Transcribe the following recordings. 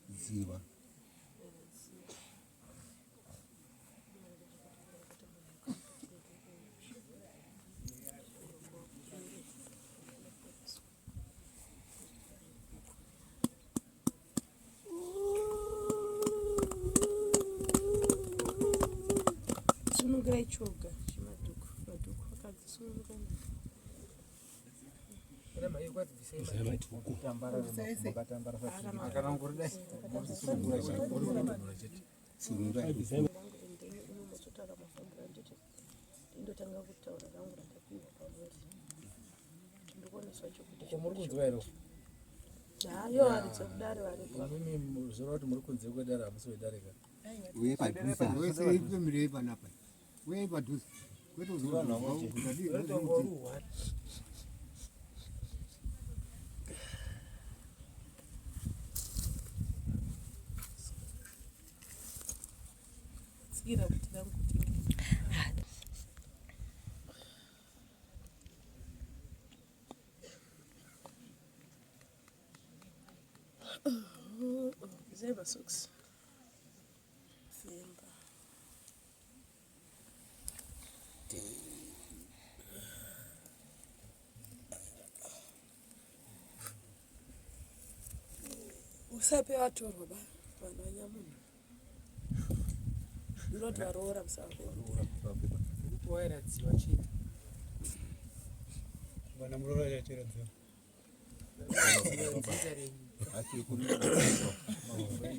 Dziva. Sunungurai choga chimadhuku madhuku akadzi sunungurai ndotanga kutaura rangu randapiwa pamuri ndikuoneswa chokuti muri kunzwa here hayo varidzi vekudare varipo imimi zvoreva kuti muri kunze kwedare hamusi wedare ka Uye padhuze. Uye panapa. Uye padhuze. Kwete uzoruhwa. Tsikira kuti rangu kuti Zai masocks. Femba. Usape vatorwa ba vanhu vanyamunhu. Ndinoti varoora musape. Wairadziwa chete. Vana muroora yacheredzwa.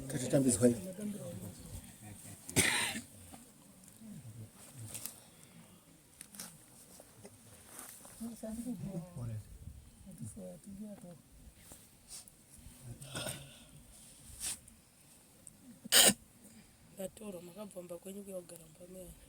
Tatitambidzwa Vatorwa makabva mumba kwenyu kuya kugara mumba mevanhu.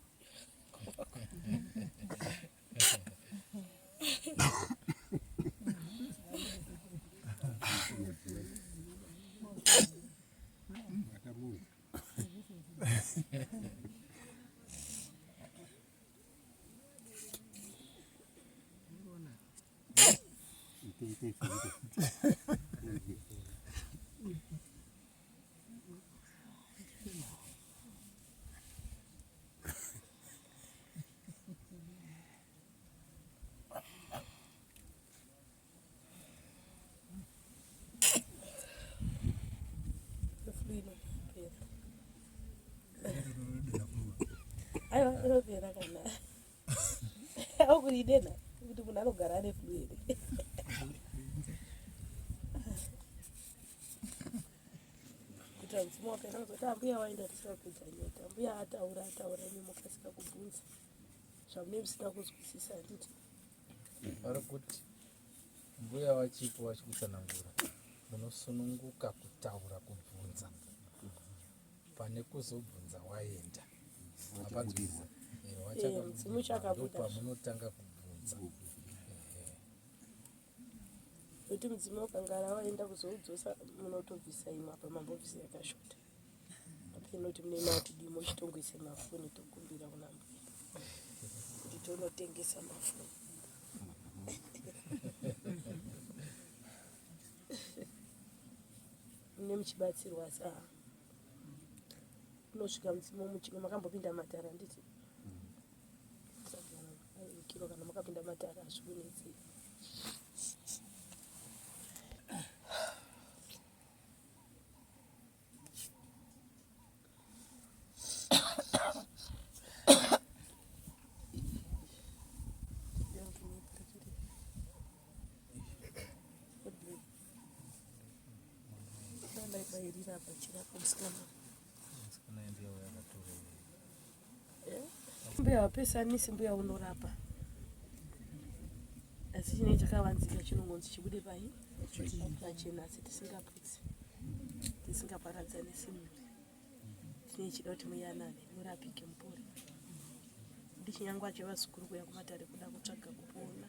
Aiwa inopera kana aukuidena kuti munhu anogara ane flu here. Kuita mudzimu wakaenda kuzoti ambuya waenda tisina kupedza nyota ambuya ataura ataura imi mokasika kubvunza zvamune musina kunzwisisa handiti. Vari kuti mbuya vachipo vachikutsanangura munosununguka kutaura kubvunza pane kuzobvunza waenda Wachabudirwa. Eh, mudzimu chakabuda. pamunotanga kubvunza. Nokuti mudzimu ukangara waenda kuzoudzosa munotobvisa imwe apa mambobvisa yakashota. Apa inoti mune makudii mochitongoisa mafoni tokumbira kuna mbuya kuti tonotengesa mafoni. Mune muchibatsirwa asi ah, unosvika mudzimu muchino makambopinda matare handiti? Kiro kana makapinda matare hazvikunetsei. Mbuya vapesanisi mbuya unorapa asi chinenge chakavanzika chinongonzi chibude pai pachena asi tisingaputsi tisingaparadzanisi mhuri tinenge tichida kuti muyanane murapike mupore ndichinyangwa chevazukuru kuya kumatare kuda kutsvaga kupona.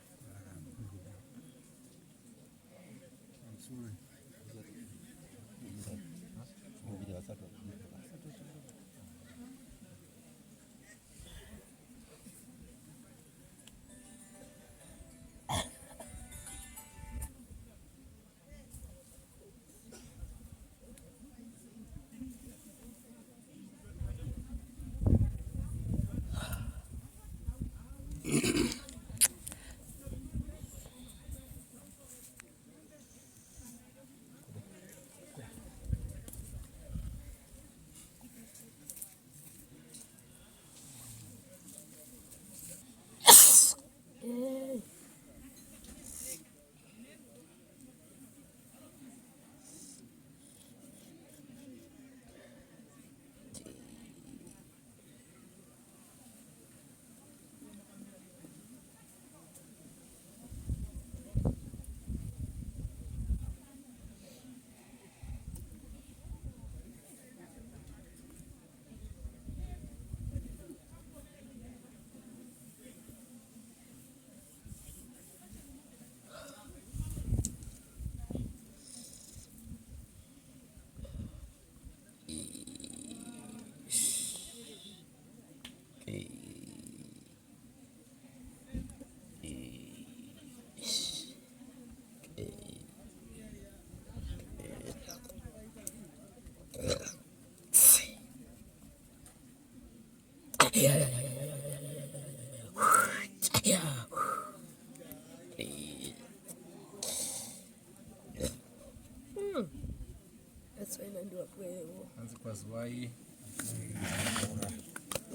Hanzi kwaziwai.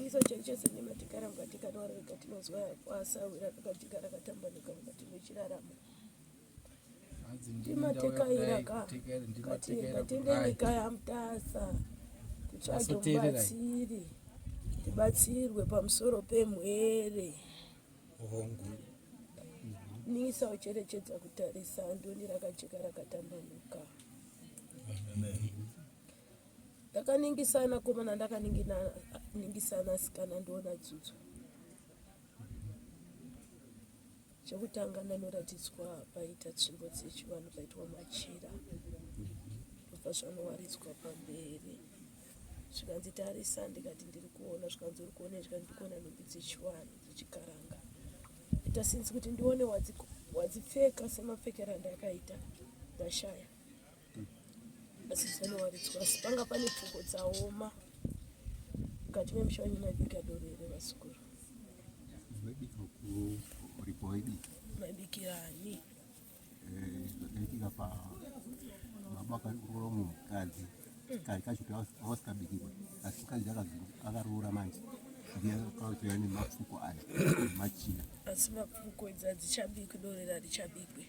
Iso chechese nematikara mukati kanorega tinozwa kwasawira kakajika rakatambanuka mukati mechiraramo. Ndimatekaira ka katende nyika yaMutasa titsvage mubatsiri tibatsirwe pamusoro pemwere. Hongu. Nisa ucherechedza kutarisa ndoni rakajeka rakatambanuka. Ndakaningisana komana ndakaningisana asikana ndiona dzudzo. Chekutanga ndanoratidzwa paita tsvimbo dzechivanhu paitwa machira ndobva zvanowaridzwa pamberi zvikanzi tarisa ndikati ndiri kuona zvikanzi uri kuona zvikanzi ndiri kuona nhumbi dzechivanhu dzechikaranga ita sinzi kuti ndione wadzipfeka semapfekero andakaita ndashaya asi dzinowaridzwa asi panga pane pfuko dzaoma mukati memusha wenyu maibika doro here vazukuru? Maibika kuripo waibika. Maibikira ani? Eh, zvakaitika pa baba akaroora mumwe mukadzi kare kacho vasikabikirwe asi mukadzi akaroora manje ndiye akazouya nemapfuko aya nemachira. Asi mapfuko idzi hadzichabikwi doro iri harichabikwi.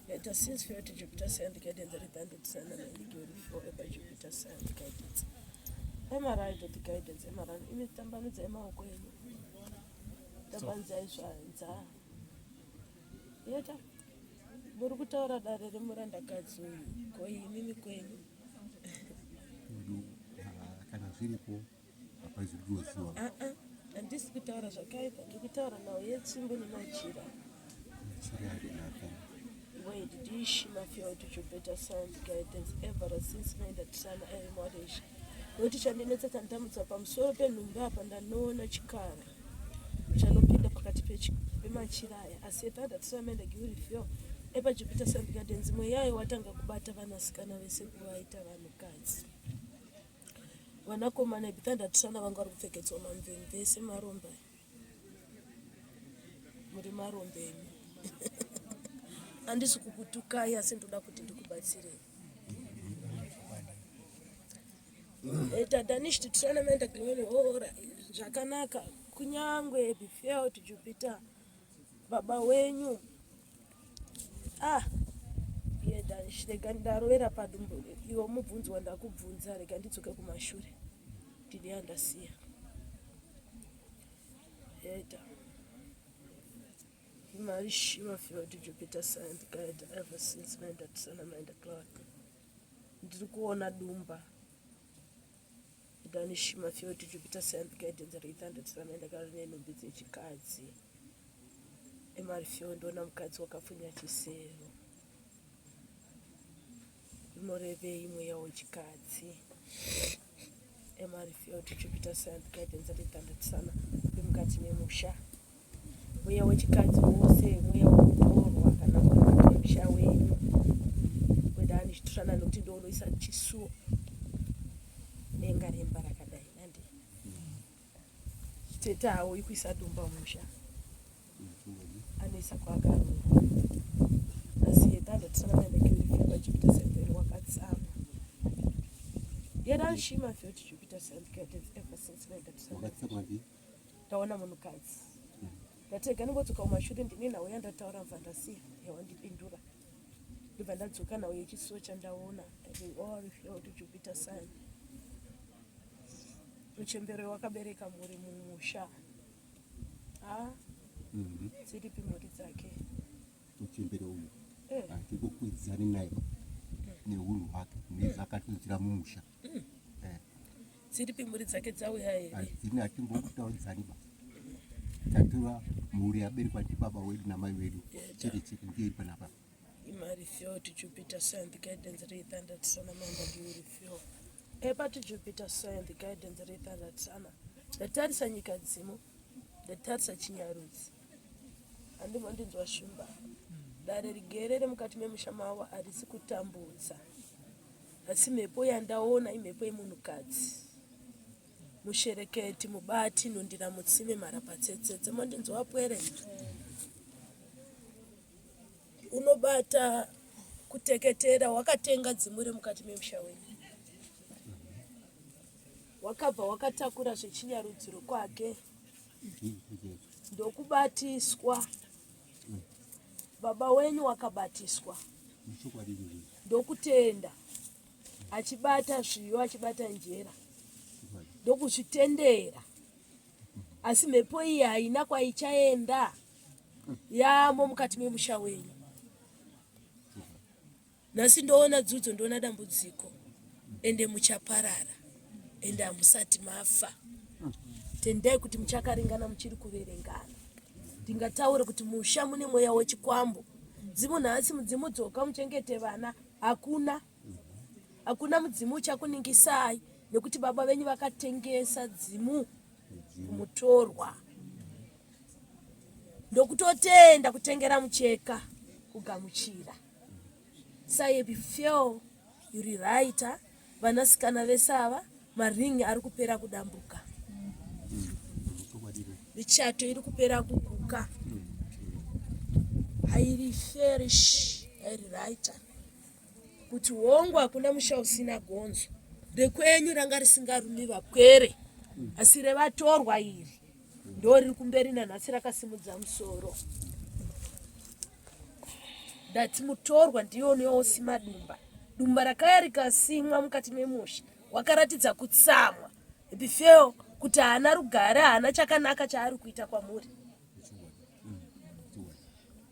Yaita since fail to Jupiter sand guidance redundant sana naigori by Jupiter sand guidance. MRI dot guidance MRI imi tambanudzai maoko enyu. Tambanudzai zvanza. Yeta muri kutaura dare remurandakadzi uyu ko imimi kwenyu. Kana zviripo hapazvinoziwa. Ah ah handisi kutaura zvakaipa ndiri kutaura nhau yetsvimbo nemachira. Machira akanaka. Wait, dish mafia to Jupiter sound guidance ever since maenda tisana arimwareshi nokuti chandinetsa chanditambudza pamusoro penhumbi apa ndanoona chikara chanopinda pakati pemachira aya asi epanda tisana maenda giurifio epa Jupiter sound guidance mweyayo watanga kubata vanasikana vese kuvaita vanhukadzi Vanakomana Epithandatisana vanga vari kupfekedzwa mamvemve semarombe aya. Muri marombe imi. Handisi kukutukai asi ndoda kuti ndikubatsirei. Tadanish titisana maenda glory hora zvakanaka kunyangwe before to Jupiter baba wenyu ah yeda rega ndarovera padumbu iwe mubvunzi wandakubvunza rega ndidzoke kumashure ndine yandasiya yeda marishima field jupiter sand guide ever since maendatisana maenda clark ndiri kuona dumba Danishima Field Jupiter Sand Guidance Reithandatisana ndakara nenhumbi dzechikadzi Emarifio ndoona mukadzi wakapfunya chisero rinorevei mweya wechikadzi Emarifio Jupiter Sand Guidance Reithandatisana uri mukati memusha Mweya wechikadzi wose mweya wekuroorwa kana uri mukati memusha wenyu weda anichitorana nokuti ndounoisa chisuo denga remba rakadai nandi tete hauyi kuisa dumba musha anoisa kwaakaroorwa asi yetanda tisana kuenda kiurifia pajupiter semberi wakatsamwa yet anshima felt jupiter sandcatens ever since vaenda tisana ndaona munhukadzi ndati rega ndingodzoka kumashure ndine nhau yandataura mva ndasiya yawandipindura ndobva ndadzoka nhau yechisuo chandaona jupiter sun muchembere wakabereka mhuri mumusha ha mhm. dziripi mhuri dzake muchembere uyu eh. hatingokwidzani naye nehunhu hwake nezvakatodzira mumusha mm. eh. Dziripi mhuri dzake dzauya here? Hadzina hatimbokutaudzani ba. Tatora mhuri yaberekwa ndibaba wedu namai wedu. Chete chete ndiyo iri panapa. Imari fyo to Jupiter sign the guidance ray thunder tsana manda giuri fyo. Epa to Jupiter sign the guidance ray thunder tsana. Ndatarisa nyika dzimu. Ndatarisa chinyarudzi. Handimondinzwa shumba. Dare rigere remukati memusha mavo harisi kutambudza. Asi mhepo yandaona imhepo yemunhukadzi. Mushereketi, mubati, nhundira mutsime, mharapatsetsetse. Mondinzwa pwere? Unobata kuteketera, wakatenga dzimu remukati memusha wenyu. Wakabva wakatakura zvechinyarudziro kwake ndokubatiswa. Baba wenyu wakabatiswa ndokutenda achibata zviyo achibata njera ndokuzvitendera asi mhepo iyi haina kwaichaenda yamo mukati memusha wenyu nhasi ndoona dzudzo ndoona dambudziko ende muchaparara ende hamusati mafa tendai kuti muchakaringana muchiri kuverengana ndingataure kuti musha mune mweya wechikwambo dzimu nhasi mudzimu dzoka muchengete vana Hakuna hakuna mudzimu uchakuningisai nekuti baba venyu vakatengesa dzimu kumutorwa ndokutotenda kutengera mucheka kugamuchira sayebi feel yuri right vanasikana vese ava maringi ari kupera kudambuka michato iri kupera kuguka hairi ferish hairi right kuti hongu hakuna musha usina gonzo rekwenyu ranga risingarumi vapwere asi revatorwa iri ndo riri kumberi nanhasi rakasimudza musoro ndati mutorwa ndiye unoosima dumba dumba rakaya rikasimwa mukati memusha wakaratidza kutsamwa before kuti haana rugare haana chakanaka chaari kuita kwamuri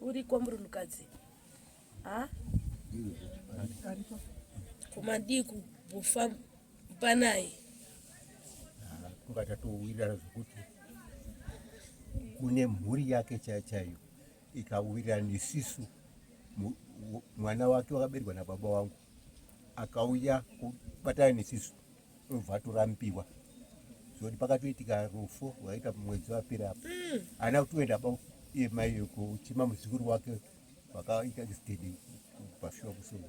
uriko murunhukadzi kumadii kubufa panaye kunga tatowirirana zvekuti kune mhuri yake chaiyo chaiyo ikawirirana nesisu mwana wake wakaberekwa nababa wangu akauya kubatana nesisu unobva atorambiwa zvoti pakatoitika rufu rwaita mwedzi wapera apo mm. ana kutoenda ba iye mai kuchima muzukuru wake vakaita accident pashuwa kuseni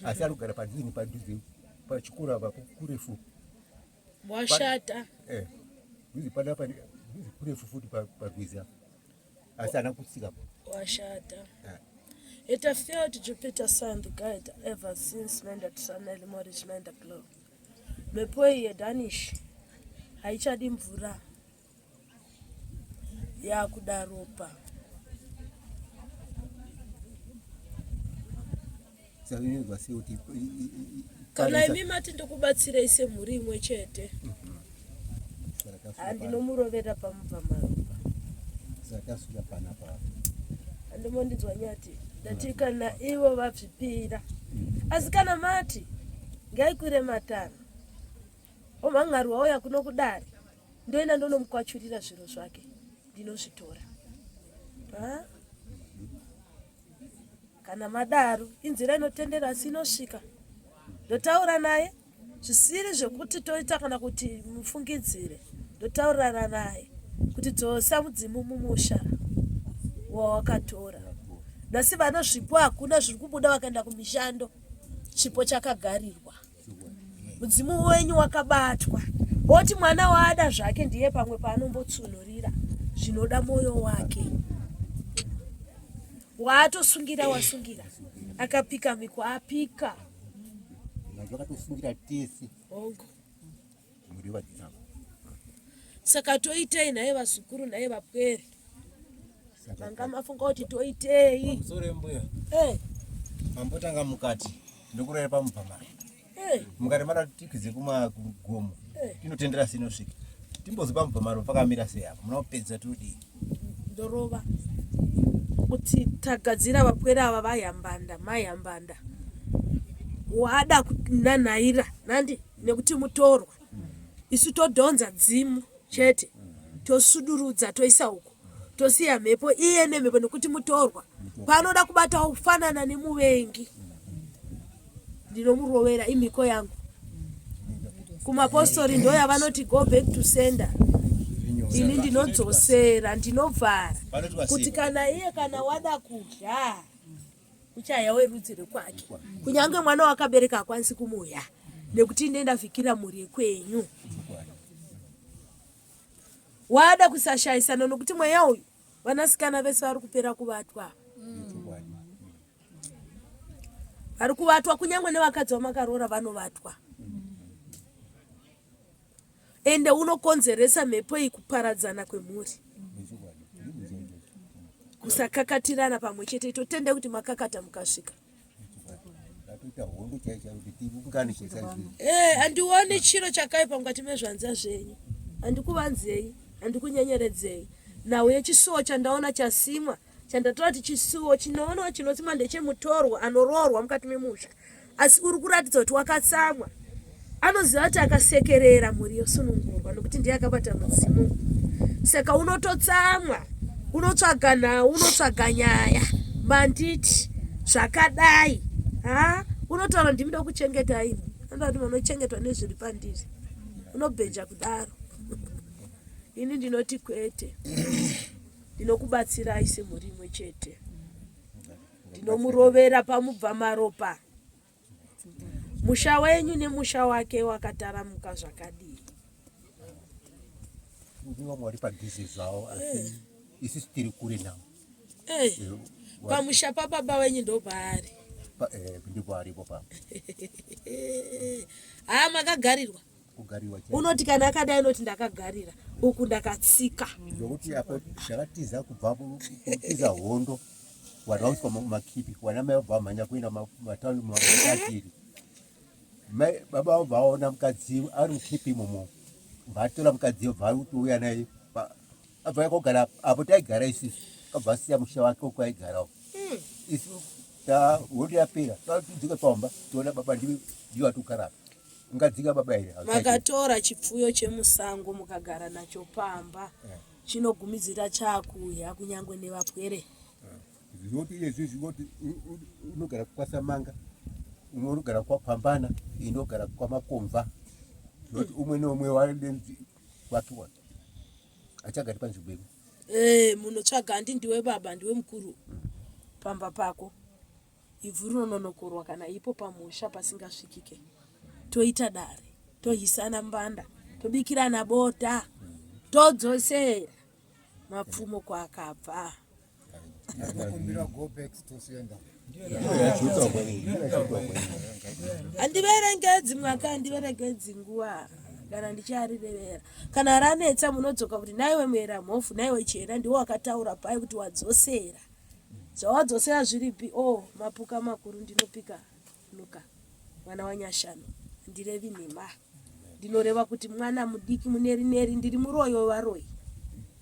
asi ari kugara padhuze nepadhuze pachikoro apa kurefu washata eh, dhuze panapa dhuze kurefu futi parwizi apa asi ana kutsika washata eh. It failed Jupiter sun the guide ever since menda tusanel morich menda glow mhepo iyi yedanish haichadi mvura yakuda ropa kana imi mati ndikubatsirei semhuri imwe chete mhm. handinomurovera pamubva maropa andimondinzwa nyati ndati kana ivo vabvipira asi kana mati ngaikwire matano omhan'ari wauya kuno kudare ndoenda ndonomukwachurira zviro zvake ndinozvitora kana madaro inzira inotendera asi inosvika ndotaura naye zvisiri zvekuti toita kana kuti mufungidzire ndotaurirana naye kuti dzosa mudzimu mumusha wawakatora nhasi vana zvipo hakuna zviri kubuda vakaenda kumishando chipo chakagarirwa mudzimu wenyu wakabatwa woti mwana waada zvake ndiye pamwe paanombotsunhurira zvinoda mwoyo wake waatosungira wasungira akapika mhiko apika vakatosungira tese hongu saka toitei nhaye vazukuru nhaye vapwere manga mafunga kuti toitei sore mbuya eh. mambotanga mukati ndokurara pamubvamari eh. mukati mada tikwidze kumagomo eh. tinotendera sinosvika timbozi pamubvamari pakamira sei apa muna kupedza todii ndorova kuti tagadzira vapwere ava vayambanda mayambanda wada kunanhaira nandi nekuti mutorwa isu todhonza dzimu chete tosudurudza toisa uko tosiya mhepo iye nemhepo nekuti mutorwa panoda kubata kufanana nemuvengi ndinomurovera imhiko yangu kumapostori ndoyavanoti go back to sender ini ndinodzosera ndinovhara kuti kana iye kana wada kudya uchaya werudzi rwekwake kunyange mwana wakabereka hakwanisi kumuya. Nekuti ine ndavhikira mhuri yekwenyu. Wada kusashaisana nokuti mweya uyu vanasikana vese vari kupera kuvatwa. Vari kuvatwa kunyange nevakadzi vamakaroora vanovatwa. Ende unokonzeresa mhepo iyi kuparadzana kwemhuri. Kusakakatirana pamwe chete totenda kuti makakata mukasvika. Eh, handioni chiro chakaipa mukati mezvanza zvenyu. Handikuvanzei, handikunyenyeredzei. Nhau yechisuwo chandaona chasimwa chandatora kuti chisuwo chinoonwa chinosimwa ndechemutorwa anoroorwa mukati memusha asi uri kuratidza kuti wakatsamwa anoziva kuti akasekerera mhuri yosunungurwa nokuti ndiye akabata mudzimu saka unototsamwa unotsvaga nhau unotsvaga nyaya manditi zvakadai ha unotaura ndimi ndokuchengeta ini anoda kuti vanochengetwa nezviri pandiri unobheja kudaro ini ndinoti kwete Ndinokubatsirai semhuri imwe chete. Ndinomurovera pamubva maropa. Musha wenyu nemusha wake wakataramuka zvakadii? Vamwe vari padhuze zvavo asi eh. isusu tiri kure navo. Eh, eh pamusha pababa wenyu ndopaari. Eh, ndipo aripo pa. Haa makagarirwa. Kugariwa chaiko. Unoti kana akadai unoti ndakagarira uku ndakatsika. Zvokuti apo takatiza kubva kutiza hondo vanhu vakuiswa mumakipi vana mai vabva vamhanya kuenda mumatauni mumatiri mai baba vabva vaona mukadzi ari mukipi imomo vatora mukadzi vabva kutouya naye abva yakogara apo taigara isusu abva asiya musha wake uko aigarawo hmm. isu hondo yapera tadzoka pamba tiona baba ndivo vatikugara apa Ungadzika baba here? Makatora chipfuyo chemusango mukagara nacho pamba eh. Chinogumidzira chakuya kunyange nevapwere. Eh. Zvinoti iye zvizvi ngoti unogara kwaSamanga, umwe unogara kwaPambana, inogara kwaMakomva. Zvinoti umwe neumwe wake wake achagari panzvimbo imwe. Eh, munotsvaga handi ndiwe baba ndiwe mukuru pamba pako. Ivhu rinononokorwa kana ipo pamusha pasingasvikike. Toita dare, tohisana mbanda, tobikirana bota, todzosera mapfumo kwaakabva. Handiverengedzi mwaka, handiverengedzi nguva kana ndicharirevera. Kana ranetsa munodzoka kuti naiwe muera mhofu, naiwe chena ndiwo wakataura paye kuti wadzosera. Zvawadzosera zviripi oh mapuka makuru ndinopika nuka mwana wanyashanu handirevi nhema ndinoreva kuti mwana mudiki munerineri ndiri muroyi wevaroyi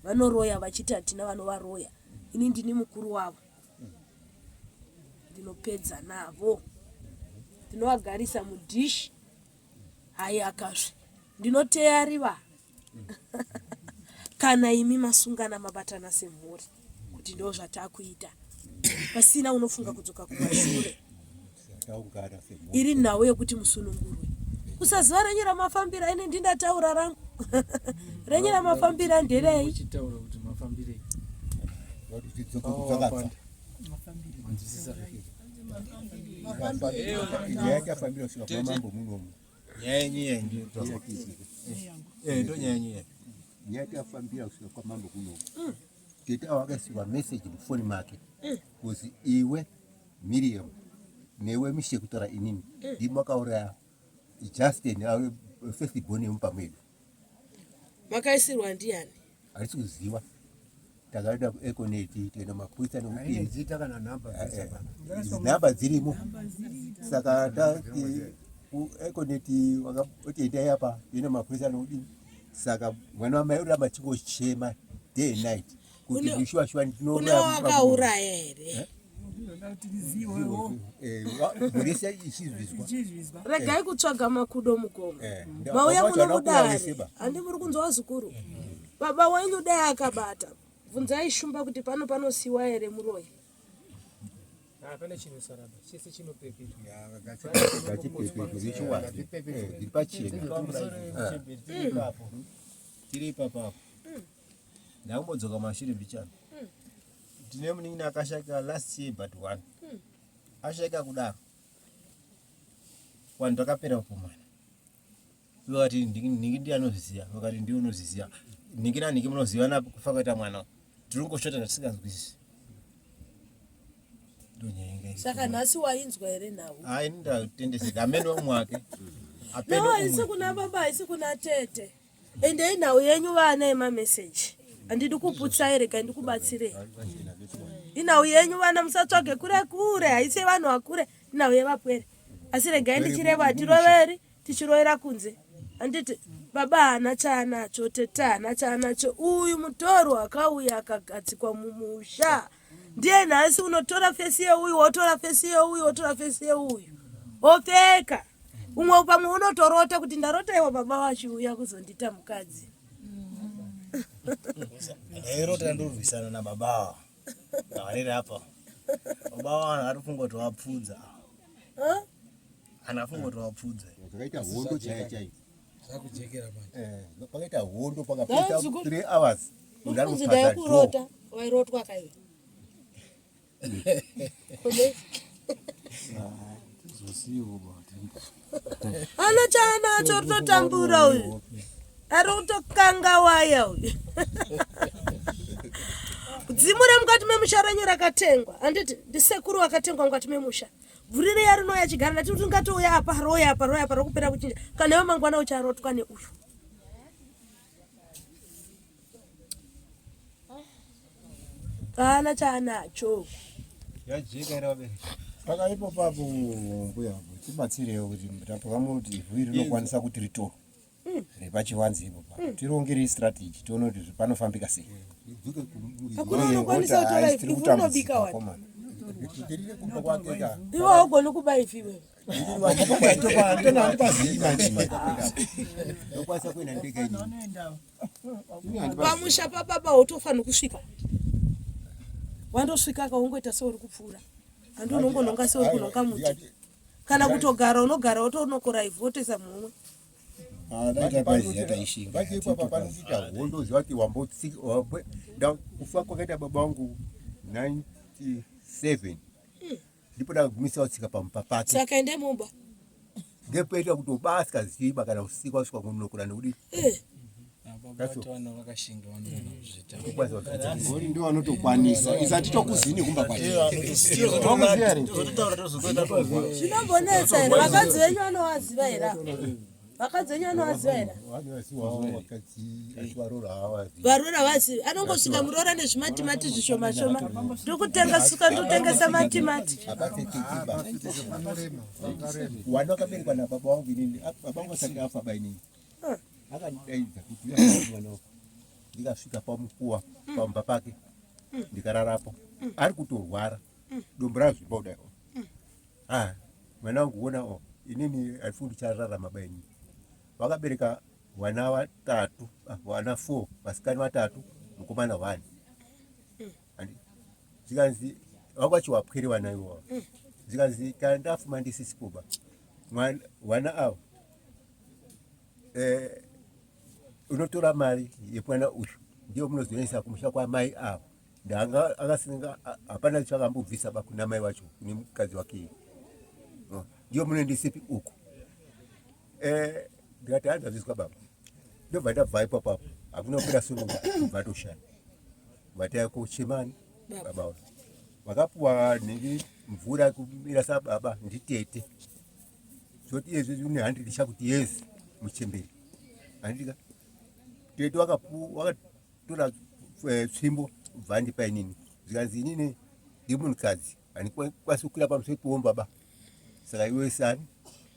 vanoroya vachiti hatina vanovaroya ini ndini mukuru wavo ndinopedza navo ndinovagarisa mudhishi Hayakazve ndinoteya riva kana imi masungana mabatana semhuri kuti ndo zvatakuita pasina unofunga kudzoka kumashure iri nhau yekuti musunungurwe kusaziva renyu ramafambira ini ndindataura rangu renyu ramafambira nderei Nyaya yenyu yenyu. Eh, ndo nyaya yenyu yenyu. Nyaya yakafambira kusvika kwamambo kuno. Tete avo akaisirwa message mufoni make kuzi iwe Miriam newe Mishe kutaura inini ndimi makauraya Justin ave first born yemumba medu. Makaisirwa ndiani? Hatisi kuziva. Takaenda kuEconet tikaenda mapurisa nekudini. Zita kana nhamba eh, eh, nhamba dzirimo. Saka tati kuEconet vakati endai apa toenda mapurisa nekudini. Saka mwana wamai uramba achingochema day and night kuti ndishuwa shuwa ndinouraya. Une wakauraya here? Eh? Regai kutsvaga makudo mugomo. Mauya muno mudare. Handi muri kunzwa vazukuru? Baba wenyu dai akabata. Bvunzai Shumba kuti pano panosiwa here muroyi. Hapana chinosaraba, chese chinopepetwa. Tiri ipapo. Ndakumbodzoka mashure mbichana. Ndine munin'ina akashaika last year but one. Ashaika kudaro. Vanhu takapera kupumana. Vakati nhingi ndiye anozviziva, vakati ndiwe unozviziva. Nhingi nanhingi munozivana kufa kwaita mwana. Tiri kungoshota zvatisinganzwisisi. Saka nhasi wainzwa here nhau? Hayi ndatendeseka amene umwe wake. No, haisi kuna baba, haisi kuna tete. Ende inhau yenyu vana yemameseji. Handidi kuputsai, regai ndikubatsirei. Inhau yenyu vana, musatsvage kure kure, haisi yevanhu vakure, inhau yevapwere. Asi regai ndichireva, hatiroveri tichirovera kunze. Handiti baba haana chaanacho, tete haana chaanacho. Uyu mutoro akauya akagadzikwa mumusha ndiye nhasi unotora fesi yeuyu, wotora fesi yeuyu, wotora fesi yeuyu, wopfeka umwe pamwe unotorota kuti ndarota iwo baba vachiuya kuzondiita mukadzi. Ndairota ndorwisana nababa ava variri apa. Baba ava vanhu vari kufunga kuti vapfudza. Vanhu vafunga kuti vapfudza. Zvakaita hondo chaiyo chaiyo. Zvakujekera manje. Eh, pakaita hondo pakapita 3 hours. Munhu ari Kunzi kupaza ndaikurota, door. wairotwa kaiwe. Ana chaanacho rutotambura uyu. Ari kutokanga waya uyu. Dzimu remukati memusha renyu rakatengwa. Handiti ndisekuru vakatengwa mukati memusha. Bvuri riya rinouya achigara ndati kuti ungatouya apa rouya apa rouya apa rokupera kuchinja. Kana iwe mangwana ucharotwa neuyu. Haana chaanacho. Yajeka here vabereki? Saka ipo papo mbuya tibatsirewo kuti tapakamwe kuti ivhu iri rinokwanisa kuti ritorwe repachivanze ipo papo tirongere strategy tione kuti panofambika sei. Hakuna unokwanisa kutora ivhu, Tiri ivhu kutambudzika rinobika wani. vakomana. Tirire kumba kwake ka. Iwe haugoni kuba ivhu iwewe. Handipazivi manje. Ndokwanisa kuenda ndega inini. Pamusha pababa hautofaniri kusvika. Wandosvika ka wongoita seuri kupfuura. Handi unongonhonga seuri kunhonga muti. Kana kutogara unogara wotonokora ivhu wotoisa muhomwe. Dai tapaziva taishinga. Vacho ipapa panoita hondo ziva kuti wambotsika kufa kwakaita baba vangu 97 ndipo ndakagumisa kutsika pamupha pake. Saka endai mumba. Ngepoita kuti uba asikazivi kana usiku wasvika kunokura nekuti Eh. Ngori ndio vanotokwanisa isa titokuzini kumba kwacho. Zvinombonetsa here? Vakadzi venyu vanovaziva here ava? Vakadzi venyu vanovaziva here? Varoora vazivi. Anongosvika muroora nezvimatimati zvishoma shoma. Ndikutenga suka ndikutengesa matimati. Wana wakaberekwa nababa wangu inini, baba wangu asati afa ba inini. Akandidaidza kuti uya mwana wako. Ndikasvika pamukuwa pamba pake ndikararapo. Ari kutorwara. Dombo razvimba kudai. Ah, mwana wangu uona oh, inini haifungi ndichararama ba inini. Vakabereka vana vatatu, ah, vana 4, vasikana vatatu, mukomana 1. Andi zvikanzi vakwachiwapwere vana ivo. Zvikanzi kana ndafuma ndisisipo ba. Mwana vana ava eh, unotora mari yemwana uyu ndiyo munozoendesa kumusha kwamai ava. Ndanga akasinga hapana chakambobvisa ba kuna mai wacho kune mukadzi wake. Oh, ndiyo munoendesepi uku. Eh, ndikati hanzi azvizwa baba. Ndobva ndabva ipapo apo. Hakuna kupera soro kubva toshaya. Vataya kuchemani baba. Vakapuwa nhingi mvura kumira sababa nditete. Zvoti iye zvizvi une 100 chakuti yes muchembere. Handika tete wakapuwa wakatora tsvimbo kubva andipa inini. Zvikanzi inini ndiri munhukadzi handikwanisi kukwira pamusoro pewomba ba. Saka iwe sani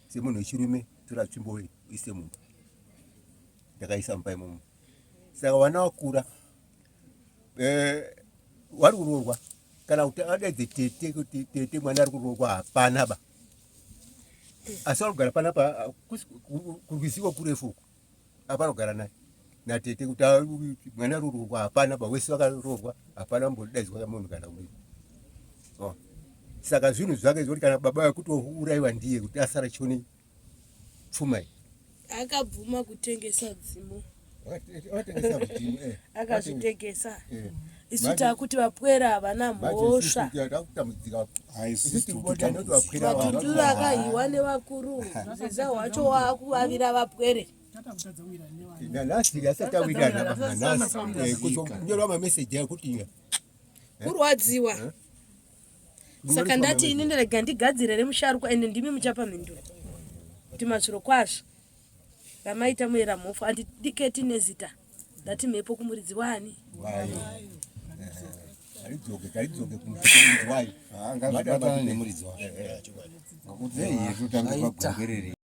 semunhu wechirume tora tsvimbo iyi uise mumba. Ndakaisa mumba imomo. Saka vana vakura vari kuroorwa kana kuti adaidze tete kuti tete mwana ari kuroorwa hapana ba. Asi vari kugara panapa kurwisiko kurefu uku. Apa kugara naye natete kuti mwana ari kuroorwa hapana ba wese vakaroorwa hapana mbodaidzwa munhu kana kudii. Oh. Saka zvinhu zvake zvekuti kana baba vakutouraiwa ndiye kuti asara chione pfuma iyi. Akabvuma kutengesa dzimu. Akatengesa dzimu eh. Akazvitengesa. Eh. Isu takuti vapwera havana mhosva. Takutambudzika. Isu tiri kutambudzika. Matunduru akahiwa nevakuru. Muzeza wacho waakuvavira vapwere. Nanhasi asati awirirana nanhasi kuzonyorwa mameseji ekuti Kurwadziwa. Saka ndati ini ndirega ndigadzire remusharukwa, ende ndimi muchapa mhinduro kuti mazviro kwazvo ramaita muera mhofu handidiketi nezita, ndati mhepo kumuridzi wani. Wayo karidzoke, karidzoke kumuridzi wayo. Ngazvibatane nemuridzi wacho, ngokuti iye totanga pagwengerere.